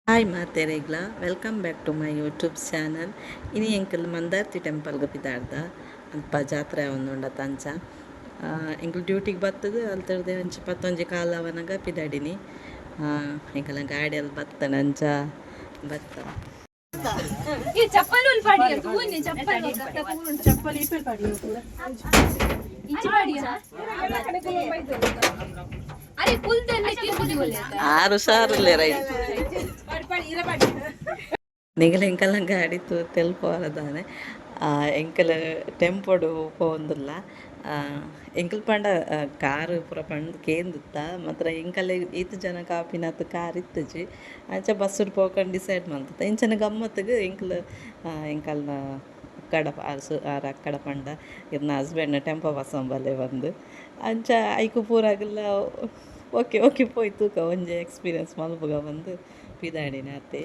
Hi ಮಾತೆರೆಗ್ಲ, welcome back to my YouTube channel. ಇನಿ ಎಂಕಲ್ ಮಂದಾರ್ತಿ ಟೆಂಪಲ್ಗೆ ಪಿದಾಡ್ದ. ಅಲ್ಪ ಜಾತ್ರೆ ಆವೊಂದುಂಡ ಅಂಚ ಎಂಕುಲು ಡ್ಯೂಟಿಗೆ ಬತ್ತದು ಅಲ್ತರ್ದೆ ಒಂಜಿ ಪತ್ತೊಂಜಿ ಕಾಲ ಅವನಗ ಪಿದಾಡಿನಿ. ಎಂಕಲ್ನ ಗಾಡಿಯಲ್ಲಿ ಬತ್ತನ ಅಂಚ ಬತ್ತ. ಈ ಚಪ್ಪಲ್ ಪಾಡಿ ತೂನಿ ಚಪ್ಪಲ್. ಚಪ್ಪಲಿ ಇಪ್ಪೆ ಪಾಡಿ ಪೂರ. ಇಂಚಿ ಪಾಡಿಯ. ಅರೆ ಕುಲ್ದಲ್ಲೇ ತಿರುಗುದಿ ಒಳ್ಳೆ. ಆರು ಹುಷಾರಿಲ್ಲ ರೈಟ್. ನಿಗಲ ಎಂಕಲ್ನ ಗಾಡಿ ತೂ ತೆಲ್ಪೋರದಾನೆ. ಎಂಕಲ್ ಟೆಂಪೋಡು ಪೋವೊಂದುಲ್ಲ. ಎಂಕಲ್ ಪಂಡ ಕಾರ್ ಪೂರ ಪಂದ್ ಕೇಂದಿತ್ತ ಮಾತ್ರ ಎಂಕಲ್ ಈತ್ ಜನ ಕಾಪಿನಾತ್ ಕಾರ್ ಇತ್ತುಜಿ. ಅಂಚ ಬಸ್ಸುಡು ಪೋಕಂದ್ ಡಿಸೈಡ್ ಮಲ್ತಿತ್ತ. ಇಂಚನ ಗಮ್ಮತ್ಗ್ ಎಂಕಲ್ ಎಂಕಲ್ನ ಅಕ್ಕಡ ಆರ್ ಅಕ್ಕಡ ಪಂಡ ಇರ್ನ ಹಸ್ಬೆಂಡ್ ಟೆಂಪೋ ಬಸ್ಸಂಬಲ್ಲೆ ಬಂದು. ಅಂಚ ಐಕು ಪೂರಾಗಲ್ಲ ಓಕೆ ಓಕೆ, ಪೋಯ್ ತೂಕ, ಒಂಜಿ ಎಕ್ಸ್ಪೀರಿಯನ್ಸ್ ಮಲ್ಪುಗ ಬಂದು ಪಿದಾಡಿನ ಅತ್ತೆ.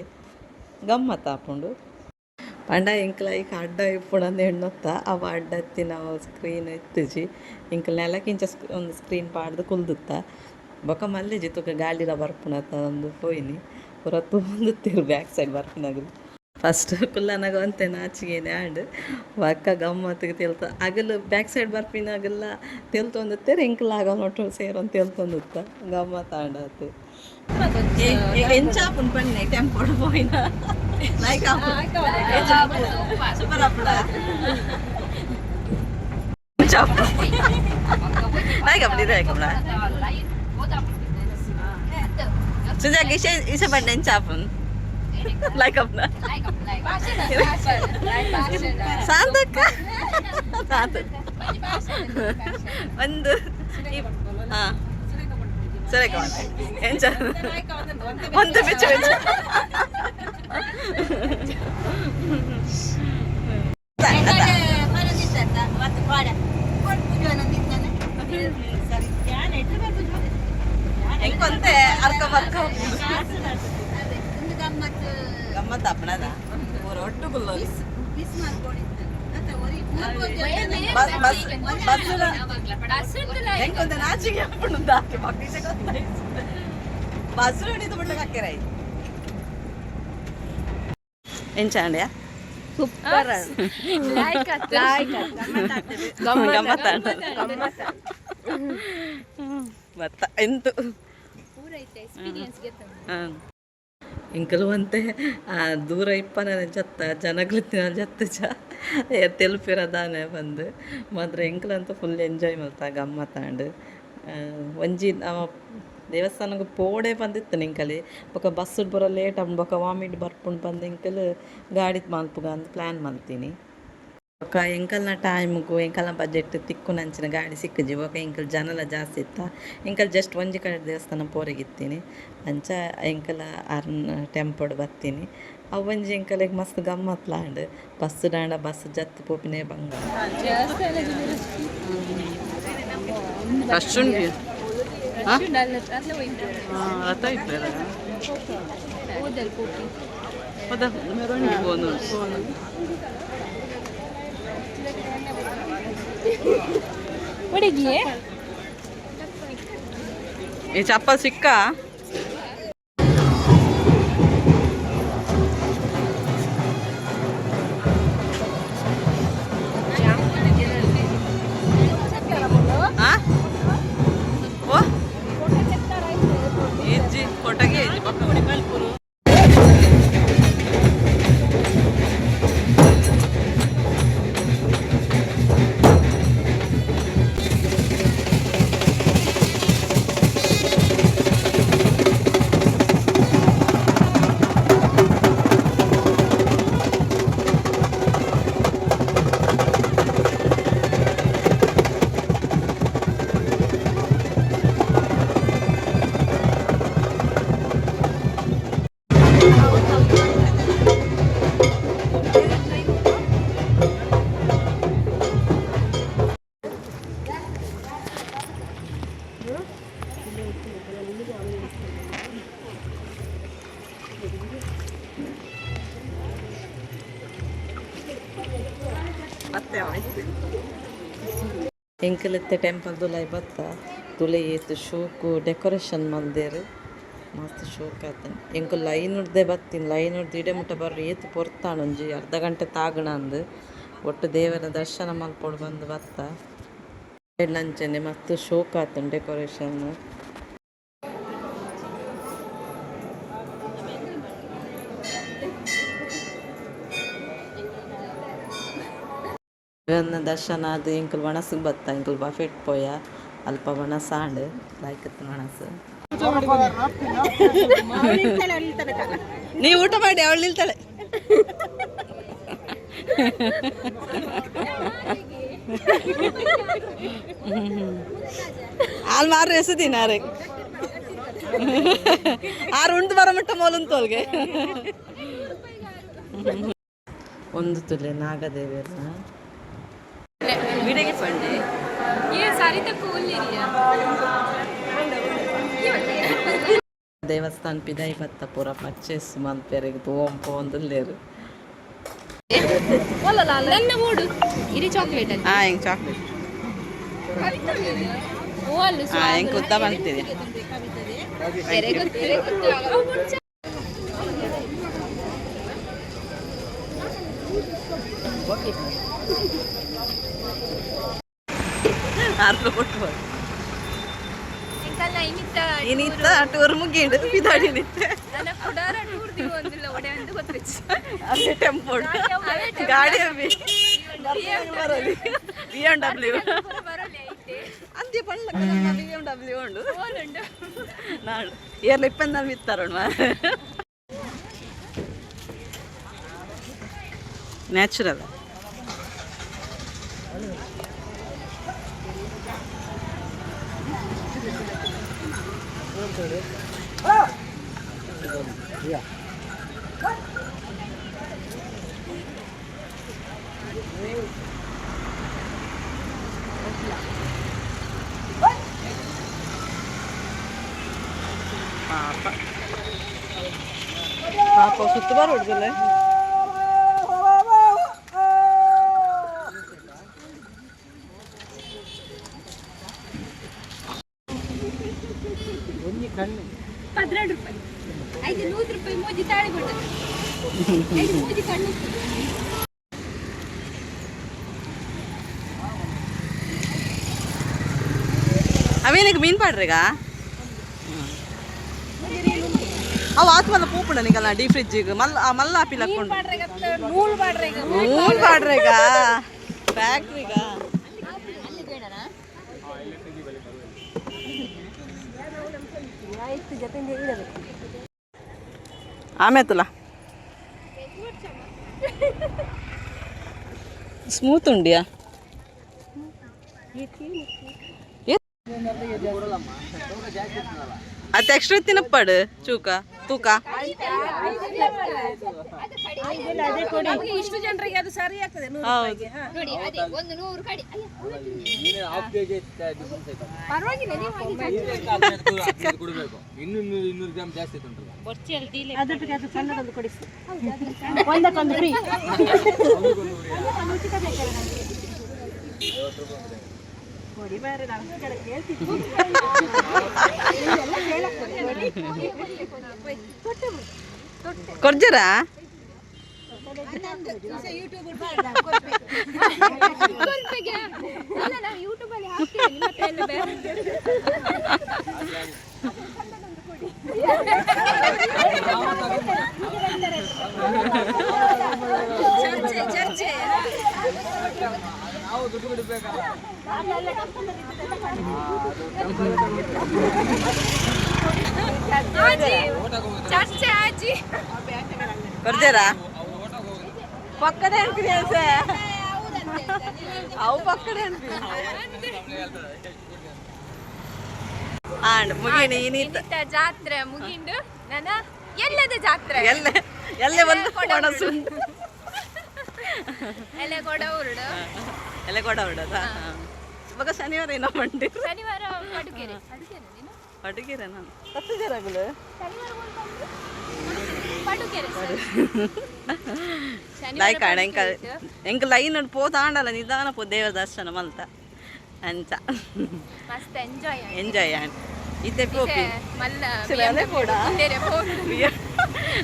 ಗಮ್ಮತ್ ಆಪುಂಡು. ಪಂಡ ಎಂಕ್ಲ ಐಕ್ ಅಡ್ಡ ಇಪ್ಪುಡಂದು ಎಣ್ಣೊತ್ತ. ಅವ ಅಡ್ಡ ಇತ್ತಿನ ಸ್ಕ್ರೀನ್ ಇತ್ತುಜಿ. ಎಂಕಲ್ ನೆಲಕ್ಕಿಂಚ ಒಂದು ಸ್ಕ್ರೀನ್ ಪಾಡ್ದು ಕುಲ್ದುತ್ತ. ಬೊಕ ಮಲ್ಲೆಜಿ ತುಕ ಗಾಳಿಲ ಬರ್ಪುನತ ಒಂದು ಪೋಯಿನಿ. ಪೂರ ತೂವೊಂದಿತ್ತೆರ್ ಬ್ಯಾಕ್ ಸೈಡ್ ಬರ್ಪಿನಗುಲು. ಫಸ್ಟ್ ಕುಲ್ಲನಗ ಒಂತೆ ನಾಚಿಗೆನೆ ಆಂಡ್. ಬೊಕ್ಕ ಗಮ್ಮತ್ತಿಗೆ ತೆಲ್ತ ಅಗಲು ಬ್ಯಾಕ್ ಸೈಡ್ ಬರ್ಪಿನಗಲ್ಲ ತೆಲ್ತೊಂದಿತ್ತೆರ್. ಎಂಕುಲು ಆಗ ಒಟ್ಟು ಸೇರೊಂದು ತೆಲ್ತೊಂದಿತ್ತ. ಗಮ್ಮತ್ ಆಂಡ್ ಅತೆ. ಎಂಚ ಆಪುಂಡು ಪನ್ನೆ, ಟೆಂಪೋಡು ಪೋಯಿನ ಲೈಕ್ ಸೂಪರ್ ಆಪುಂಡ? ಎಂಚ ಆಪುಂಡು? ಲೈಕ್ ಆಪುಂಡು ಇದೆ ಆಪುಂಡ? ಸುಜಾಕ್ ಇಶೆ ಇಶೆ ಪಂಡ ಎಂಚ ಆಪುಂಡು? ಲೈಕ್ ಆಪುಂಡ? ಶಾಂತಕ್ಕ, ಶಾಂತ ಒಂದು ಹಾಂ ಸರಿ. ಎಂಚ ಒಂದು ಬಿಚ್ಚು ಬಿಚ್ಚು. ಎಂಕೊಂತೆ ಅರ್ಕ ಬರ್ಕ ಗಮ್ಮತ್ ಆಪಣದ ಪೂರ ಒಟ್ಟು ಕುಲ್ಲೋಲಿ. ಬಸ್ ಬಸ್ ಬಸ್ ಎಂಕೊಂತೆ ನಾಚಿಗೆ ಆಪುಂಡು ದಾಕೆ ಬಗ್ಗಿಸೆ ಗೊತ್ತಾಯ್ತು. ಬಸ್ ಹಿಡಿದು ಬಿಟ್ಟು ಕಕ್ಕೆರಾಯ್. ಎಂಚ ಅಂಡ್ಯಾ? ಸೂಪರ್. Like like. ಗಮ್ಮತ್ ಬತ್ತ ಎಂತು? ಪೂರ ಐತೆ ಎಕ್ಸ್ಪೀರಿಯನ್ಸ್ ಗೆತ್ತ. ಎಂಕಲು ಒಂತೆ ದೂರ ಇಪ್ಪನ ಜತ್ತ ಜನಗಳು ಜತ್ತ ಚ ತೆಲುಪಿರ ದಾನೆ ಬಂದು ಮಾತ್ರ. ಎಂಕಲಂತ ಫುಲ್ ಎಂಜಾಯ್ ಮಲ್ತ ಗಮ್ಮತ್ತಾಂಡ್. ಒಂಜಿ ದೇವಸ್ಥಾನಗ್ ಪೋಡೆ ಪಂದಿತ್ತು ಎಂಕಲೆ. ಬೊಕ ಬಸ್ ಪೂರ ಲೇಟ್ ಆಪುಂಡು, ಬೊಕ ವಾಮಿಟ್ ಬರ್ಪುಂಡು ಪಂದ್ ಎಂಕಲ್ ಗಾಡಿ ಮಲ್ಪುಗ ಅಂದ್ ಪ್ಲ್ಯಾನ್ ಮಲ್ತೀನಿ. ಬೊಕ ಎಂಕಲ್ನ ಟೈಮ್ಗು ಎಂಕಲ್ನ ಬಜೆಟ್ ತಿಕ್ಕುನಂಚಿನ ಗಾಡಿ ಸಿಕ್ಕುಜಿ. ಬೊಕ ಎಂಕಲ್ ಜನಲ ಜಾಸ್ತಿ ಇತ್ತ. ಎಂಕಲ್ ಜಸ್ಟ್ ಒಂಜಿ ಕಡೆ ದೇವಸ್ಥಾನ ಪೋರೆಗಿತ್ತೀನಿ. ಅಂಚ ಎಂಕಲ ಅರ್ನ ಟೆಂಪೋಡು ಬತ್ತೀನಿ. ಅವು ಒಂಜಿ ಎಂಕಲೆಗ್ ಮಸ್ತ್ ಗಮ್ಮತ್ಲ ಆಂಡ್. ಬಸ್ ಡಾಂಡ ಬಸ್ ಜತ್ತ್ ಪೋಪಿನೇ ಬಂಗ. ರಶ್ ಉಂಡು. ರಥ ಇಪ್ಪೇರ. ಮೆರವಣಿಗೆ ಪೋನು. ಹುಡುಗಿಯೇ. ಈ ಚಪ್ಪಲ್ ಸಿಕ್ಕ. ಆ? ಓ ಇಜ್ಜಿ ಕೊಟ್ಟಗೆ ಇಜ್ಜಿ ಪಕ್ಕ. ಮತ್ತೆ ಎಂಕಲತ್ತೆ ಟೆಂಪಲ್ ದುಲಾಯಿ ಬತ್ತ. ತುಲೆ ಏತ್ ಶೋಕು ಡೆಕೋರೇಷನ್ ಮಲ್ದೇರು. ಮಸ್ತ್ ಶೋಕ್ ಆತನ್. ಎಂಕು ಲೈನ್ ಉಡ್ದೆ ಬತ್ತಿನ ಲೈನ್ ಉಡ್ದು ಇಡೆ ಮುಟ್ಟ ಬರ್ರಿ ಏತ್ ಪೊರ್ತಾಣ ಒಂಜಿ ಅರ್ಧ ಗಂಟೆ ತಾಗಣ ಅಂದು ಒಟ್ಟು ದೇವರ ದರ್ಶನ ಮಲ್ಪೊಡು ಬಂದು ಬತ್ತ. ಅಂಚನೆ ಮಸ್ತ್ ಶೋಕ್ ಆತುಂಡು ಡೆಕೋರೇಷನ್. ದೇವನ ದರ್ಶನ ಅದು ಎಂಕುಲು ವಣಸುಗ್ ಬತ್ತ, ಎಂಕುಲು ಬಫೆಟ್ ಪೋಯ. ಅಲ್ಪ ವಣಸ್ ಆಂಡ್, ಲಾಯ್ಕ್ ಇತ್ತು ವಣಸ್. ನೀವು ಊಟ ಮಾಡಿ, ಅವಳು ನಿಲ್ತಾಳೆ. ಹಾಲು ಮಾರು ಎಸದಿನ ಅರೆ ಆರು ಉಂಡು ಬರ ಮಟ್ಟ ಮೋಲುಂತೋಲ್ಗೆ. ಒಂದು ತುಲೆ ನಾಗದೇವಿಯರ್ನ ಬಿಡಗೆ ಪಂಡಿ. ಏ ಸರಿತ ಕೂಲಿರಿಯ. ದೇವಸ್ಥಾನ ಪಿದಾಯಿ ಬತ್ತ, ಪೂರ ಪರ್ಚೇಸ್ ಮಲ್ಪೆರೆಗ್ ತೋಂಪೋ ಪೋಂದುಲ್ಲೆರ್. ನನ್ನ ಮೂಡು ಇರಿ ಚಾಕ್ಲೇಟ್ ಅಲ್ಲಿ. ಹಾ, ಹೆಂಗ್ ಚಾಕ್ಲೇಟ್. ಓ ಅಲ್ಲ. ಹಾ, ಹೆಂಗ್ ಉದ್ದ ಬಂತಿದೆ. ಗೊತ್ತು. ಅರ್ಧ ಕೊಟ್ಟು ಬರು. ಎಂಕಲ್ನ ಇನ್ನಿತ್ತ. ಇನಿತ್ತ ಟೂರ್ ಮುಗಿಂಡು ಪಿದಾಡಿ ನಿತ್ತೆ. ನನ್ನ ಕುಡಾರ ಟೂರ್ ದಿವ ಒಂದಿಲ್ಲ ಒಡೆ ಅಂತ ಗೊತ್ತಿತ್ತು. ಅದೇ ಟೆಂಪೋ ಗಾಡಿ ಬರಲಿ, BMW. ಬರಲಿ ಐತೆ. ಅಂತ್ಯ ಪಳ್ಳ BMW ಉಂಡು. ಓಲುಂಡು. ನಾಡು ಏರ್ಲ ಇಪ್ಪಂದ ಮಿತ್ತಾರೋಣ ನ್ಯಾಚುರಲ್. ಪಾಪ ಪಾಪ ಸುತ್ತ ಬರೋಡ್ದಲ್ಲ. 12 ರೂಪಾಯಿ ಐದು 100 ರೂಪಾಯಿ ಮೋಜಿ ತಾಳಿ ಕೊಟ್ಟದ್ದು ಐದು ಮೋಜಿ ಕಣ್ಣು. ಅವೇನಿಗೆ ಮೀನು ಪಾಡ್ರಿಗ ಅವು ಆತ್ಮಲ್ಲ ಪೂಪುಂಡ ನಿಗಲ್ಲ ಡೀ ಫ್ರಿಜ್ಜಿಗೆ ಮಲ್ಲ ಆ ಮಲ್ಲ ಆಪಿಲ್ ಹಾಕೊಂಡು. ನೂಲು ಪಾಡ್ರೆ. ನೂಲ್ ಪಾಡ್ರೆಗ ಫ್ಯಾಕ್ಟ್ರಿಗ. ಆಮೇತಲ್ಲ ಸ್ಮೂತ್ ಉಂಡಿಯಾ? ಅದು ಎಕ್ಸ್ಟ್ರಾ ತಿನ್ನಪ್ಪಾಡು ಚೂಕ ತೂಕ. ಇಷ್ಟು ಜನರಿಗೆ ಅದು ಸರಿ ಆಗ್ತದೆ. ಹೌದು. ನೋಡಿ, ಅದೇ ಒಂದು 100 ಕಡಿ. ಅಯ್ಯ, ಪರವಾಗಿಲ್ಲ, ನೀವು ಹಾಗೆ. ಕೊಡಬೇಕು ಇನ್ನು 200 ಗ್ರಾಮ್ ಜಾಸ್ತಿ ಉಂಟಲ್ಲ. ಅದರೊಟ್ಟಿಗೆ ಅದು ಸಣ್ಣದೊಂದು ಕೊಡಿಸಿ, ಒಂದಕ್ಕೊಂದು ಫ್ರೀ. ಕೊಡಿ ಬಾರೆ, ನಾವು ಕೇಳ್ತಿದ್ವಿ. ಕೊರ್ಜರಾ? ಕೊಲ್ಪೆಗೆ. ಅಲ್ಲ, ನಾವು ಯೂಟ್ಯೂಬ್ ಅಲ್ಲಿ ಹಾಕ್ತೀವಿ ನಿಮ್ಮ ಹತ್ರ ಎಲ್ಲ ಬೇರೆ. ಚರ್ಚೆ ಚರ್ಚೆ. ನಾವು ದುಡ್ಡು ಕೊಡಬೇಕಲ್ಲ. ಆಜಿ ಚರ್ಚೆ ಆಜಿ. ಕೊರ್ಜರಾ ಪಕ್ಕನೆ ಅನ್ಪಿದೆ ಅವು ಪಕ್ಕನೆ ಅನ್ಪಿದೆ. ಆಂಡ್ ಮುಗಿಣಿ ಇನ್ನಿತ್ತ. ಇನ್ನಿತ್ತ ಜಾತ್ರೆ ಮುಗಿಂಡು ನನ್ನ ಎಲ್ಲದ ಜಾತ್ರೆ. ಎಲ್ಲ ಎಲ್ಲೇ ಒಂದು ಒಣಸು. ಎಲೆ ಕೊಡ ಉರುಡು. ಎಲ್ಲ ಕೊಡ ಬಿಡೋದಾ? ಇವಾಗ ಶನಿವಾರ ಏನೋ ಮಂಡಿ. ಶನಿವಾರ ಪಡುಕೆರೆ, ಪಡುಕೆರೆ ನೀನು. ಅಡುಗೆರೆ ನಾನು 10 ಜನ. ಶನಿವಾರ ಒಂದು ಪಡುಕೆರೆ ಸರ್. ಶನಿವಾರ ಲೈಕ್ ಆಡ ಎಂಕ. ಪಡುಕೆರೆ ಇತ್ತು. ಎಂಕ ಲೈನ್ ಪೋತಾಂಡಲ್ಲ, ನಿಧಾನ ಪೋ ದೇವ ದರ್ಶನ ಮಲ್ತ ಅಂಚ. ಮಸ್ತ್ ಎಂಜಾಯ್. ಎಂಜಾಯ್ ಆಂಡ್. ಇತ್ತೆ ಪೋಪಿ ಅದೇ ಪೋಡ.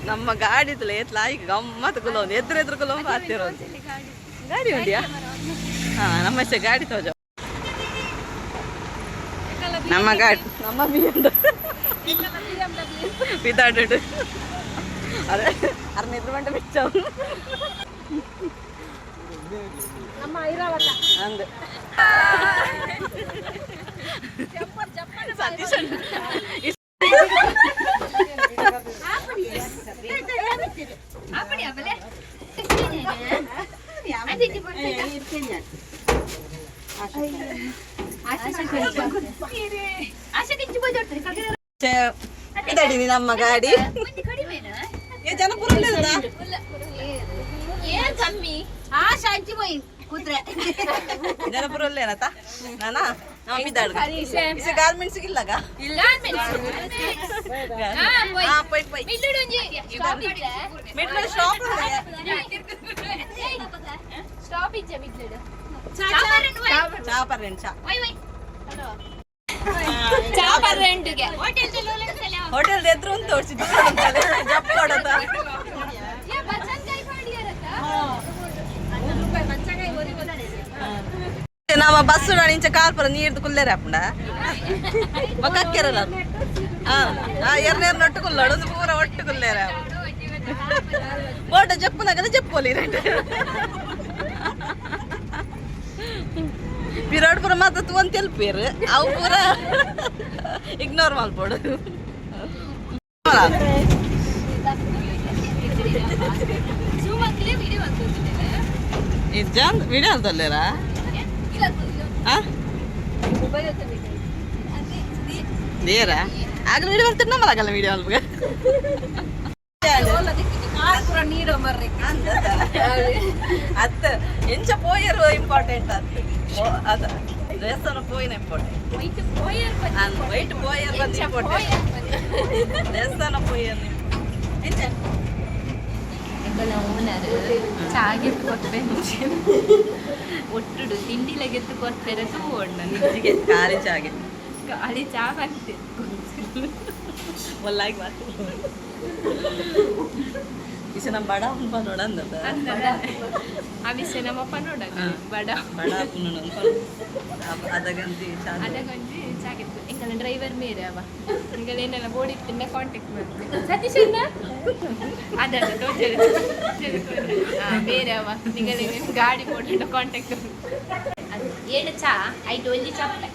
ನಮ್ಮ ಗಾಡಿ ಏತ್ಲ ಈಗ ಗಮ್ಮತ್ ಕುಲೊಂದು ಎದುರು ಎದುರು ಕುಲೊಂದು ಪಾತಿರೋದು. ಗಾಡಿ ಉಂಡಿಯಾ? ಹಾ, ನಮ್ಮ ಗಾಡಿ ತೋಜ. ನಮ್ಮ ಗಾಡಿ, ನಮ್ಮ ಬಿ ಎಂ ಪಿದಾಡು. ಅದೇ ಅರ್ನ ಎದುರು ಬಂಟ ಬಿಚ್ಚವು. ನಮ್ಮ ಐರಾವತ. ಅಂದ್ ಸತೀಶ್. ಇದಡಿ ನಮ್ಮ ಗಾಡಿ. ಏ ಜನ ಪುರಲ್ಲ. ಏನ್ ಕಮ್ಮಿ? ಆ ಶಾಂತಿ ಹೋಯ್ ಕೂತ್ರೆ. ಜನ ಪುರಲ್ಲೇನತ ನಾನಾ ನಮ್ಮ ಬಿದ್ದಾಡು ಇಸೆ ಗಾರ್ಮೆಂಟ್ಸ್ ಇಲ್ಲಗ. ಹಾ, ಪೊಯ್ ಪೊಯ್. Middle shop. ಸ್ಟಾಪ್ ಇಜ್ಜ ಮಿಡ್ಲುಡು. ಚಾಪರ್ ರೆಂಟ್ ಚಾ. ಚಾಪರ್ ರೆಂಟ್ಗೆ. ಹೋಟೆಲ್ ಎದುರು ಉಂಟು ತೋರಿಸಿ ಜಪ್ಪ ಹೊಡತ. ನಮ್ಮ ಬಸ್ ಇಂಚ ಕಾರ್ ಪುರ ನೀರ್ದು ಕುಲ್ಲೇರೆ ಅಪ್ಪಂಡ ಬೊಕ್ಕ. ಹಾ ಹಾ, ಎರ್ನೇರ್ ನೊಟ್ಟು ಕುಲ್ಲೋಡು, ಒಂದು ಪೂರ ಒಟ್ಟು ಕುಲ್ಲೇರೆ. ಬೋಟ ಜಪ್ಪುನಗದ ಜಪ್ಪೋಲಿ ರೆಂಟ್ ಪಿರಾಡ್ ಪೂರ ಮಾತ್ರ ತೂವನ್ ತೆಲ್ಪೇರು, ಅವು ಪೂರ ಇಗ್ನೋರ್ ಮಲ್ಪೋಡು. ಇಜ್ಜಾನ್ ವಿಡಿಯೋ ಅಂತಲ್ಲೇರಾ? ಆ ದೇರ ಆಗಲ ವಿಡಿಯೋ ಬರ್ತಾರೆ ನಮ್ಮಲ್ಲ ಆಗಲ್ಲ ವಿಡಿಯೋ ಅಲ್ಗ. ನೀರು ಮರ್ರಿ. ಅತ್ತ ಎಂಚ ಪೋಯರು ಇಂಪಾರ್ಟೆಂಟ್ ಅತ್ತ. ಅದ ದೇವಸ್ಥಾನ ಪೋಯಿನ ಇಂಪಾರ್ಟೆಂಟ್. ವೈಟ್ ಪೋಯರ್ ಬಂದು ಇಂಪಾರ್ಟೆಂಟ್, ದೇವಸ್ಥಾನ ಪೋಯರ್ ಎಂಚ. ಓನರ್ ಚಾಗೆತ್ತು ಕೊರ್ಪೆ, ಒಟ್ಟುಡು ತಿಂಡಿಲಗೆತ್ತು ಕೊರ್ಪೆರೆ ತೂವೊಂಡು. ನಿಜ್ಜಿಗೆ ಖಾಲಿ ಚಾಗೆ. ಖಾಲಿ ಚಾ ಬಂತೆ. ಒಲ್ಲಾಗಿ ಮಾತು ಇಸ ನಮ್ಮ ಬಡ ಉಂಪ ನೋಡಂದದ. ಅವಿಷ ನಮ್ಮಪ್ಪ ನೋಡ ಬಡ. ಬಡ ನೋಡ ಅದಗಂತಿ ಚಾ. ಅದಕ್ಕೊಂಜಿ ಚಾಗಿತ್ತು. ಎಂಕಲ್ನ ಡ್ರೈವರ್ ಮೇರೆ ಅವ. ಎಂಕಲ್ ಬೋಡಿತ್ತಿಂದ ಕಾಂಟ್ಯಾಕ್ಟ್ ಮಾಡ್ತೀವಿ. ಸತೀಶ್ ಅಣ್ಣ ಅದಲ್ಲ ತೋಜರೆ ಬೇರೆ ಅವ. ನಿಂಗಲ್ ಗಾಡಿ ಬೋಡಿಂಡ ಕಾಂಟ್ಯಾಕ್ಟ್. ಏಳು ಚಾ ಐದು ಒಂಜಿ ಚಪ್ಪೆ.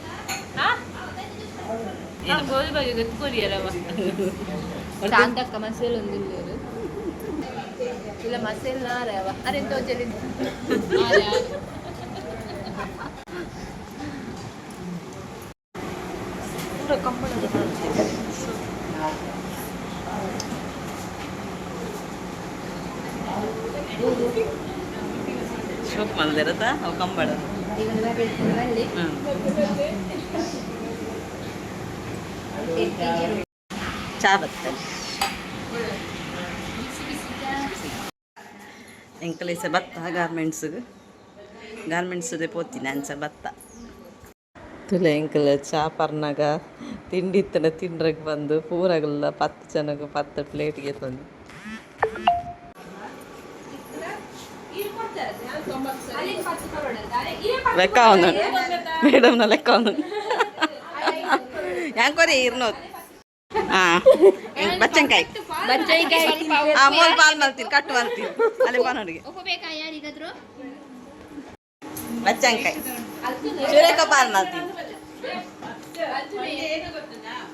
ಹಾ, ಗೋಲ್ ಬಗ್ಗೆ ಗೊತ್ತು ಕೊರಿಯರವ. ಶಾಂತಕ್ಕ ಮಸೇಲ್ ಒಂದಿಲ್ಲ ಇಲ್ಲ, ಮಸೇಲ್ ನಾರೆ ಅವ. ಅರೆ ತೋಜಲಿ. ಪೂರ ಕಂಬಳದ. ಶೋಕ್ ಮಲ್ದಿರತ್ತ ಅವು ಕಂಬಳ. ಹ್ಮ್ ಚಾ ಬರ್ತದೆ. ಎಂಕಲೇಸ ಬತ್ತ ಗಾರ್ಮೆಂಟ್ಸ್ಗೆ, ಗಾರ್ಮೆಂಟ್ಸ್ ಪೋತೀನಿ ಅಂಚ ಬತ್ತ. ತುಲೆ ಎಂಕಲ್ ಚಾ ಪರ್ನಾಗ ತಿಂಡಿ ಇತ್ತನ ತಿಂಡ್ರಗ್ ಬಂದು ಪೂರಗಲ್ಲ 10 ಜನಕ್ಕೆ 10 ಪ್ಲೇಟ್ಗೆ ತಂದು. ಲೆಕ್ಕ ಒಂದು ಮೇಡಮ್ನ ಲೆಕ್ಕ ಒಂದು ಯಾಂಕೋರಿ ಇರ್ನೋದು. ಹಾಂ, ಬಚ್ಚಂಕಾಯಿ. ಹಾಂ, ಮೋಲ್ ಪಾಲ್ ಮಲ್ತೀನಿ, ಕಟ್ಟು ಮಲ್ತೀನಿ ಅಲ್ಲಿ ಪಾನೋಡಿಗೆ. ಬಚ್ಚಂಕಾಯಿ ಚೂರೇಕ ಪಾಲ್ ಮಲ್ತೀನಿ.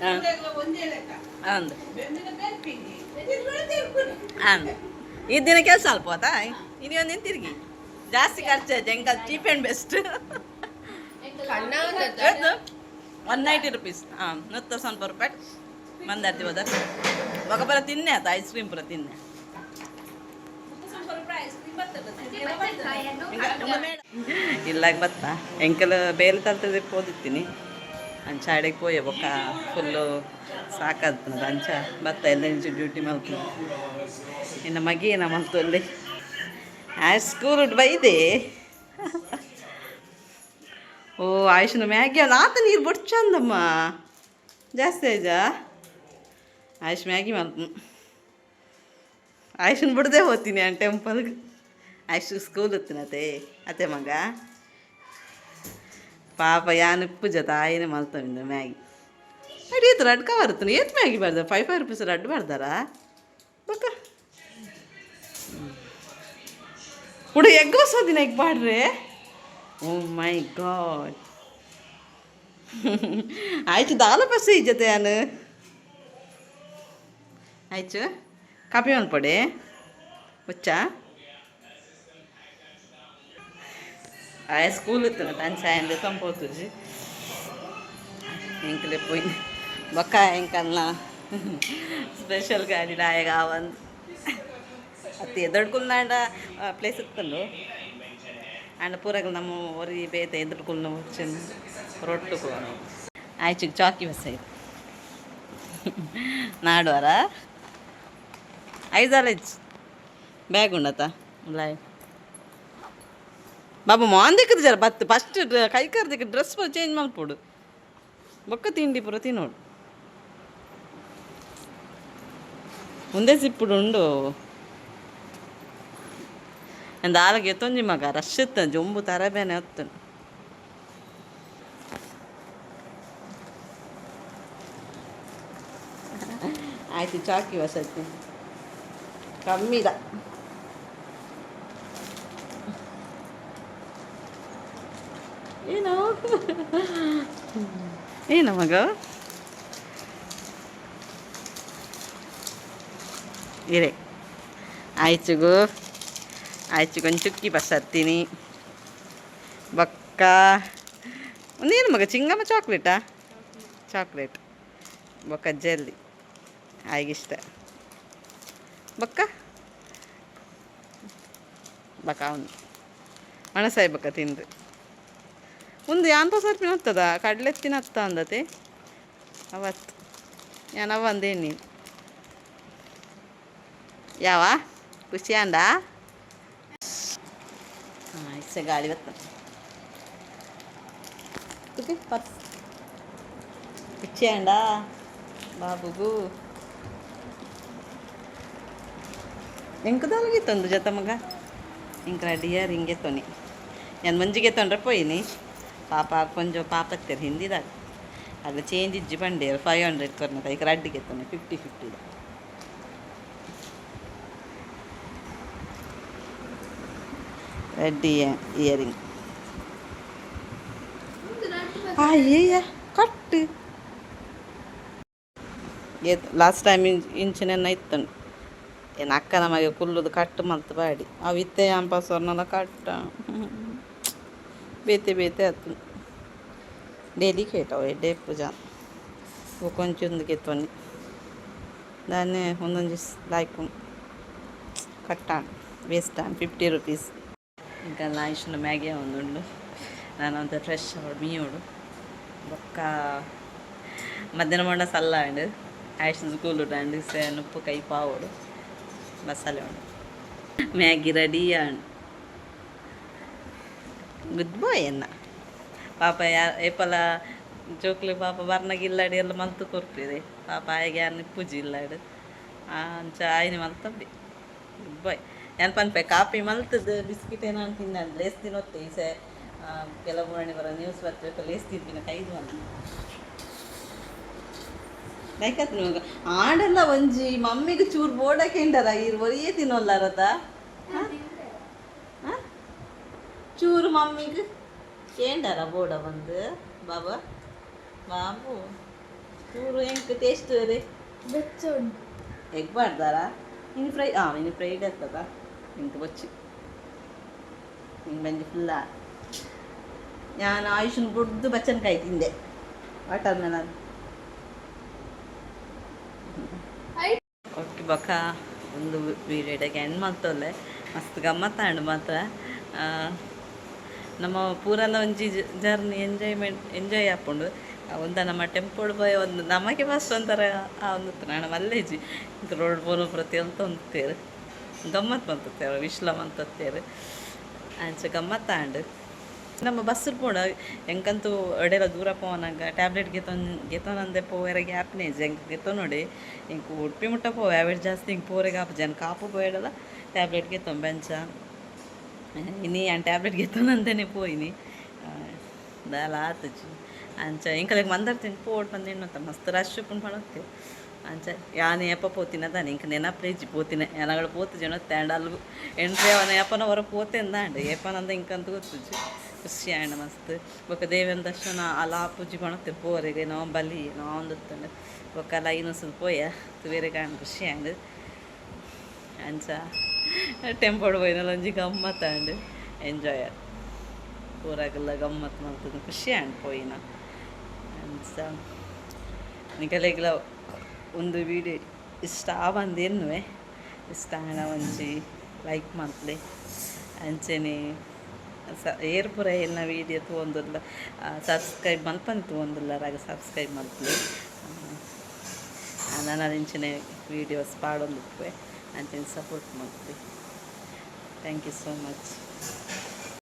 ಹಾಂ ಅಂದು ಅಂದು ಈ ದಿನ ಕೆಲಸ ಅಲ್ಪ ಆತಾ. ಇನಿ ಒಂದಿನ ತಿರುಗಿ ಜಾಸ್ತಿ ಖರ್ಚು ಆಯ್ತು. ಎಂಕಲ್ ಚೀಪ್ ಆ್ಯಂಡ್ ಬೆಸ್ಟ್. 190 ರುಪೀಸ್. ಹಾಂ, ನೂತ್ತ ಸ್ವಲ್ಪ ರೂಪಾಯಿ ಮಂದಾರ್ತಿ ಹೋದ ఒక ಪೂರ ತಿನ್ನೆ ಆತ, ಐಸ್ ಕ್ರೀಮ್ ಪೂರ ತಿನ್ನೆ. ಇಲ್ಲಾಗ ಬತ್ತ ಎಂಕಲ್ ಬೇಲೆ ತಲ್ತದೆ ಪೋದಿತ್ತೀನಿ. ಅಂಚ ಅಡೆಗೆ ಪೋಯೆ ಬೊಕ್ಕ ಫುಲ್ಲು ಸಾಕಾಗ್ತದೆ. ಅಂಚ ಬತ್ತ ಎಲ್ಲ ಡ್ಯೂಟಿ ಮಲ್ತು. ಇನ್ನು ಮಗಿ ಏನ ಮಲ್ತು ಅಲ್ಲಿ ಆ ಸ್ಕೂಲ್ ಬೈದೆ. ಓ ಆಯುಷ್ನ ಮ್ಯಾಗಿ ಅಲ್ಲ ಆತ ನೀರು ಬೊಡ್ಚಂದಮ್ಮ. ಜಾಸ್ತಿ ಆಯ್ಜಾ? ಆಯುಷ್ ಮ್ಯಾಗಿ ಮಲ್ಪ. ಆಯುಷನ್ ಬಿಡದೆ ಹೋಗ್ತೀನಿ ಆ ಟೆಂಪಲ್ಗೆ. ಆಯುಷ್ ಸ್ಕೂಲ್ ಇತ್ತಿನತೆ ಅತ್ತೆ ಮಗ. ಪಾಪ ಯಾನ್ ಉಪ್ಪು ಜೊತೆ ಆಯನೆ ಮಲ್ತವಿಂದ ಮ್ಯಾಗಿ. ಅಡಿ ರಡ್ಕ ಬರ್ತನೆ. ಏತ್ ಮ್ಯಾಗಿ ಬರ್ದ? 5 5 ರುಪೀಸ್ ರಡ್ಡು ಬರ್ದಾರಾ? ಬೊಕ್ಕ ಹುಡು ಎಗ್ ಬಸೋದಿನ ಎಗ್ ಬಾಡ್ರೆ. ಓ ಮೈ ಗಾಡ್, ಆಯ್ತು ದಾಲ ಬಸ್ ಈ ಜೊತೆ ಯಾನು. ಆಯ್ತು ಕಾಪಿ ಮಲ್ಪಡೆ ಹುಚ್ಚ. ಆಯ ಸ್ಕೂಲ್ ಇತ್ತು ತನ್ನ ಸಾಯಂದ ತಂಪೋತುಜಿ ಎಂಕಲೆ ಪೋಯಿ. ಬೊಕ್ಕ ಎಂಕಲ್ನ ಸ್ಪೆಷಲ್ ಗಾಡಿ ನಾಯಗ ಒಂದು ಅತ್ತೆ ಎದಡ್ಕುಲ್ನಾಂಡ ಪ್ಲೇಸ್ ಇತ್ತಂದು. ಆಂಡ ಪೂರಗ ನಮ್ಮ ಒರಿ ಬೇತೆ ಎದುರ್ಕುಲ್ನ వచ్చిన ರೊಟ್ಟು ಆಯ್ತು. ಚಾಕಿ ಬಸ್ ಆಯ್ತು ನಾಡುವಾರ ಐದಾಲ ಬ್ಯಾಗ್ ಉಂಡತ ಲಾಯ್ ಬಾಬು ಮಾಂದಿಕ್ಕದು ಜರ ಬತ್ತು. ಫಸ್ಟ್ ಕೈ ಕರ್ದಿಕ್ಕೆ ಡ್ರೆಸ್ ಚೇಂಜ್ ಮಲ್ಪೊಡು, ಬೊಕ್ಕ ತಿಂಡಿ ಪೂರ ತಿನ್ನೋಡು. ಮುಂದೆ ಸಿಪ್ಪುಡು ಉಂಡು. ದಾಲಗೆ ಎತ್ತೊಂಜಿ ಮಗ ರಶ್ ಇತ್ತ ಜೊಂಬು ತರಬೇನೆ ಹೊತ್ತನು. ಆಯ್ತು ಚಾಕಿ ವಸತಿ ಕಮ್ಮಿದ. ಏನು ಏನು ಮಗ ಇರೆ. ಆಯ್ಚುಗು ಆಯ್ಚುಗೊಂದು ಚುಕ್ಕಿ ಬಸ್ ಹತ್ತೀನಿ. ಬೊಕ್ಕ ಒಂದೇನು ಮಗ ಚಿಂಗಮ್ಮ ಚಾಕ್ಲೇಟಾ? ಚಾಕ್ಲೇಟ್ ಬೊಕ್ಕ ಜೆಲ್ಲಿ ಆಯ್ಗಿಷ್ಟ. ಬೊಕ್ಕ ಬೊಕ್ಕ ಅವನು ಒಣಸಾಯಿ ಬೊಕ್ಕ ತಿಂದು ಒಂದು ಯಾನ್ ಪಸ ತಿನ್ನತ್ತದ ಕಡಲೆ ತಿನ್ನತ್ತ ಅಂದತೆ ಅವತ್ತು ಯಾನ್ ಅವ ಅಂದೇನಿ. ಯಾವ ಖುಷಿ ಅಂದ. ಇಸೆ ಗಾಳಿ ಬತ್ತ. ಓಕೆ ಪರ್ಸ್ ಖುಷಿ ಅಂಡ ಬಾಬುಗು. ಎಂಕದಾಲಗಿತ್ತೊಂದು ಜತ ಮಗ ಇಂಕ ಡಿಯರ್ ಹಿಂಗೆ ತೊನಿ. ನಾನು ಮಂಜಿಗೆ ತೊಂಡ್ರೆ ಪೋಯಿನಿ. ಪಾಪ ಕೊಂಚ ಪಾಪತ್ತೆರ್ ಹಿಂದಿದಾಗ ಅದು ಚೇಂಜ್ ಇಜ್ಜಿ ಬಂಡೇರು 500 ಕೊರ್ನ ಐಕ್ ರಡ್ಡಿಗೆ ತೊನೆ 50 50. ರೆಡ್ ಇಯರಿಂಗ್ ಅಯ್ಯಯ್ಯ ಕಟ್ಟು. ಏತ್ ಲಾಸ್ಟ್ ಟೈಮ್ ಇಂಚಿನೆನ್ನ ಇತ್ತನು ಏನು ಅಕ್ಕ ನಮಗೆ ಕುಲ್ಲುದು ಕಟ್ಟು ಮಲ್ತು ಬಾಡಿ ಅವು ಇತ್ತೆ ಅಂಪ ಸೊರ್ನಲ ಕಟ್ಟ ಬೇತೆ ಬೇತೆ ಆತು. ಡೆಲಿಕೇಟ್ ಅವು ಎಡ್ಡೆ ಪೂಜಾ ಕೊಂಚ ಗೆತ್ತೊನಿ ದಾನೆ ಒಂದೊಂಜಿ ಲೈಕ್ ಕಟ್ಟಾಣ್ ವೇಸ್ಟ್ ಆನ್ 50 ರುಪೀಸ್. ఇంకా లాయిషన్ ಮ್ಯಾಗಿ ಒಂದುಂಡು. ನಾನು ಅಂತ ಫ್ರೆಶ್ ಅವಡು ಮೀಯೋಡು. ಬೊಕ್ಕ ಮಧ್ಯಾಹ್ನ ಮಂಡ ಸಲ್ಲ ಅಂಡ್ ಆಯ್ಷನ್ ಸ್ಕೂಲ್ ಉಂಡು. ಉಪ್ಪು ಕೈ ಪಾವೋಡು ಮಸಾಲೆ ಉಂಡು. Maggi ready and good boy ಎನ್ನ ಪಾಪ. ಯಾ ಏಪಲ ಜೋಕ್ಲು ಪಾಪ ಬರ್ನಗ ಇಲ್ಲಾಡಿ ಎಲ್ಲ ಮಲ್ತು ಕೊರ್ಪಿದೆ ಪಾಪ. ಆಯಗೆ ಯಾನ್ ಪೂಜಿ ಇಲ್ಲಾಡು ಅಂಚ ಆಯ್ನೆ ಮಲ್ತಬ್ಬಿ. Good boy. ಯಾನ್ ಪನ್ಪೆ ಕಾಪಿ ಮಲ್ತದ್ದು ಬಿಸ್ಕಿಟ್ ಏನೋ ತಿಂದ ಲೇಸ್ ತಿನ್ನೊತ್ತೆ. ಈ ಸೆ ಕೆಲವು ಮಣಿ ಬರೋ ನ್ಯೂಸ್ ಬರ್ತದೆ ಲೇಸ್ ತಿಂದಿನ ಕೈದು ಅಂತ ಲೈಕತ್ ನಿಮಗ ಆಂಡಲ್ಲ ಒಂಜಿ ಮಮ್ಮಿಗೆ ಚೂರು ಬೋಡಕೆಂಡರ ಇರ್ ಒರಿಯೇ ತಿನ್ನೊಲ್ಲಾರತ ಚೂರು ಮಮ್ಮಿಗೆ ಕೇಂಡರ ಬೋಡ ಬಂದು. ಬಾಬಾ ಬಾಬು ಚೂರು ಎಂಕ್ ಟೇಸ್ಟ್ ರೀ. ಬೆಚ್ಚ ಉಂಟು. ಎಗ್ ಮಾಡ್ದಾರಾ ಇನ್ನು ಫ್ರೈ? ಹಾಂ ಇನ್ನು ಫ್ರೈಡ್ ಆಗ್ತದ. ಎಂಕ್ ಬೊಚ್ಚಿ ಹಿಂಗೆ ಬಂಜಿ ಫುಲ್ಲ. ನಾನು ಆಯುಷನ್ ಬುಡ್ದು ಬಚ್ಚನ್ಕಾಯಿ ತಿಂದೆ ವಾಟರ್ ಮೆಲನ್. ಓಕೆ ಬೊಕ್ಕ ಒಂದು ವೀಡಿಯೋಗೆ ಎಂಡ್ ಮಲ್ತೊಲ್ಲೆ. ಮಸ್ತ್ ಗಮ್ಮತ್ತಾಂಡ್ ಮಾತ್ರ. ನಮ್ಮ ಪೂರಲ ಒಂಜಿ ಜರ್ನಿ ಎಂಜಾಯ್ಮೆಂಟ್ ಎಂಜಾಯ್ ಆಪುಂಡು. ಒಂದ ನಮ್ಮ ಟೆಂಪೋಡು ಪೋಯಿ ಒಂದು ನಮಗೆ ಫಸ್ಟ್ ಒಂಥರ ಆ ಒಂದು ನಾಣ ಮಲ್ಲೇಜಿ ರೋಡ್ ಪೋನು ಪ್ರತಿಯೊಂದು ಒಂತೇರು ಗಮ್ಮತ್ ಮಂತತ್ತೇರು ವಿಶ್ಲ ಮಂತತ್ತೇರು ಅಂಚ ಗಮ್ಮತ್ತಾಂಡ್. ನಮ್ಮ ಬಸ್ ಪೋಡ ಎಂಕಂತೂ ಎಡೆಲ ದೂರ ಪೋವನಾಗ ಟ್ಯಾಬ್ಲೆಟ್ ಗೆತೊನ್ ಗೆತೊನಂದೆ ಪೋವೆರೆಗೆ ಆಪ್ನೇಜ್ ಎಂಕ್ ಗೆತೊನೊಡೆ. ಎಂಕ್ ಉಡುಪಿ ಮುಟ್ಟ ಪೋವೆ ಅವೆಡ್ ಜಾಸ್ತಿ ಇಂಕ್ ಪೋರೆಗೆ ಆಪುಜಿ. ಜನ ಕಾಪು ಪೋಯಡಲ ಟ್ಯಾಬ್ಲೆಟ್ ಗೆತೊಂಬೆ ಅಂಚ. ಇನಿ ಯಾನ್ ಟ್ಯಾಬ್ಲೆಟ್ ಗೆತೊನಂದೆನೆ ಪೋಯಿನಿ, ದಾಲ ಆತುಜಿ. ಅಂಚ ಎಂಕಲೆಗ್ ಮಂದರ್ತಿನ ಪೋಡ್ ಪಂದ್ ಎಣ್ಣುತ್ತ, ಮಸ್ತ್ ರಶ್ ಉಪ್ಪುಂಡು ಪಣೊತ್ತೆ. ಅಂಚ ಯಾನ್ ಏಪ ಪೋತಿನ ದಾನೆ ಎಂಕ್ ನೆನಪೇ ಇಜ್ಜಿ ಪೋತಿನ. ಯಾನಗಳ ಪೋತುಜಿ ಒತ್ತೆ ಆಂಡ ಅಲ್ಲು ಎಂಟ್ರಿ ಅವನ ಏಪನ ಹೊರ ಪೋತೆಂದಾಂಡ್, ಏಪನಂದ ಎಂಕಂತ ಗೊತ್ತುಜಿ. ಖುಷಿ ಆಂಡ್ ಮಸ್ತ್. ಬೊಕ್ಕ ದೇವನ ದರ್ಶನ ಅಲ ಆಪುಜಿ ಪಣೊತ್ತೆ ಪೋರೆಗೆ, ನಾವು ಬಲಿ ನಾವು ಒಂದಿತ್ತಂಡು. ಬೊಕ್ಕ ಲೈನ್ ಪೋಯ ತೂವೆರೆಗ್ ಆಂಡ್, ಖುಷಿ ಆಂಡ್. ಅಂಚ ಟೆಂಪೋಡು ಪೋಯಿನಲ್ಲ ಒಂಜಿ ಗಮ್ಮತ್ ಆಂಡ್, ಎಂಜಾಯ್ ಪೂರಾಗೆಲ್ಲ ಗಮ್ಮತ್ ಮಲ್ತುದು ಖುಷಿ ಆಂಡ್ ಪೋಯಿನ. ಅಂಚ ನಿಕಲೆಗ್ಲ ಒಂದು ವೀಡಿಯೋ ಇಷ್ಟ ಆವಂದು ಎನ್ನುವೆ. ಇಷ್ಟ ಆಂಡ ಒಂಜಿ ಲೈಕ್ ಮಲ್ಪುಲೆ. ಅಂಚನೆ ಸ ಏರ್ ಪೂರ ಎನ್ನ ವೀಡಿಯೋ ತೂವೊಂದುಲ್ಲ, ಸಬ್ಸ್ಕ್ರೈಬ್ ಮಲ್ಪಂದೆ ತೂವೊಂದುಲ್ಲರಾಗ ಸಬ್ಸ್ಕ್ರೈಬ್ ಮಲ್ಪುಲೆ. ನನ ಇಂಚಿನ ವೀಡಿಯೋಸ್ ಪಾಡೊಂದುಪ್ಪುವೆ. ಅಂಚನೆ ಸಪೋರ್ಟ್ ಮಲ್ಪುಲೆ. Thank you so much.